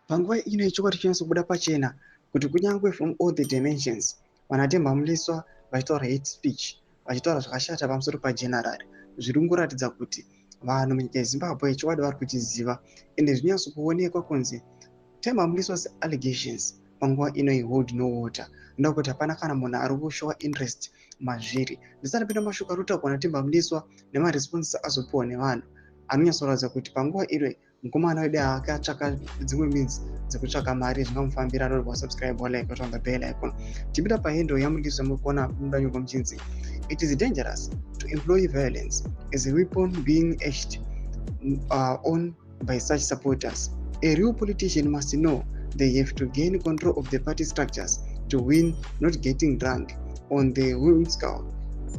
Panguva ino, chokwadi chinonyatsobuda pachena kuti kunyange from all the dimensions, vanaTemba Mliswa vachitaura hate speech, vachitaura zvakashata pamusoro pageneral, zviri kungoratidza kuti vanhu munyika yeZimbabwe chokwadi vari kuchiziva. Ende zvinonyatsokuonekwa kunzi Temba Mliswa's allegations panguva ino hold no water, noda kuti hapana kana munhu ari kushowa interest mazviri. Ndisati pinda mashoko ari kutaurwa naTemba Mliswa nemaresponses azopiwa nevanhu, anonyatsoratidza kuti panguva ino mukomana wedu akatsvaka dzimwe means dzekutsvaka mari zvingamufambira. Anorwa subscribe, like, on the bell icon. Tipinda pahandle yaMliswa, muri kuona mudanyorwa muchinzi, "It is dangerous to employ violence as a weapon being urged on by such supporters. A real politician must know they have to gain control of the party structures to win, not getting drunk on the whimsical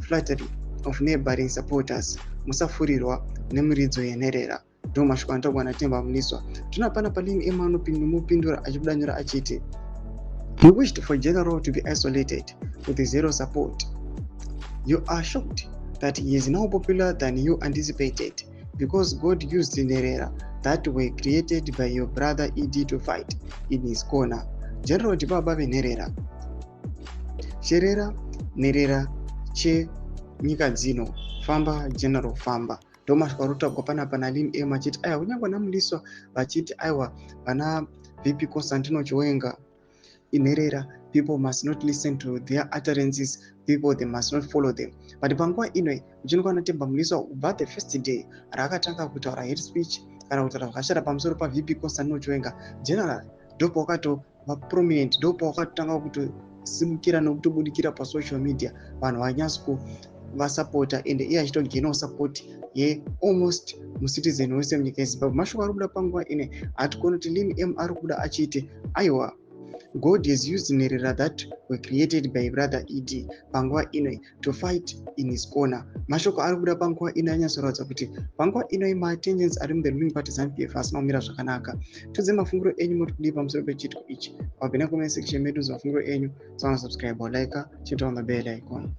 flattery of neighboring supporters. Musafurirwa nemuridzo yenherera." Ndo mashoko anotaurwa naTemba Mliswa. Tinapana palini ema anomupindura achibudanyura achiti, "He wished for general to be isolated with zero support. You are shocked that he is now popular than you anticipated because God used nherera that were created by your brother ED to fight in his corner. General ndibaba venherera. Cherera nherera chenyika dzino. Famba general, famba." Ndo mashoko ari kutaurwa panapa naLin M achiti aiwa, kunyange naMliswa vachiti aiwa, vana VP Constantino Chiwenga inherera, people must not listen to their utterances, people, they must not follow them. But panguva ino uchinokwana naTemba Mliswa, kubva the first day raakatanga kutaura hate speech kana kutaura zvakashata pamusoro paVP Constantino Chiwenga, general ndopawakatova prominent, ndopawakatanga kutosimukira nekutobudikira pasocial media, vanhu vanyatso kuvasapota, ende iye achitogainawo support yealmost mucitizen wese munyika yeZimbabwe. Mashoko ari kubuda panguva ine, hatikuona kuti Lin M ari kubuda achiti aiwa, God has used nherera that were created by brother ED panguva ino to fight in his corner. Mashoko ari kubuda panguva ino anyatsoratidza kuti panguva ino matensions ari muthe ruling party ZANU PF asina kumira zvakanaka. Tudze mafungiro enyu, muri kudii pamusoro pechiitiko ichi? Wapinda comment section medu, mafungiro enyu. Subscribe, like, chita on the bell icon.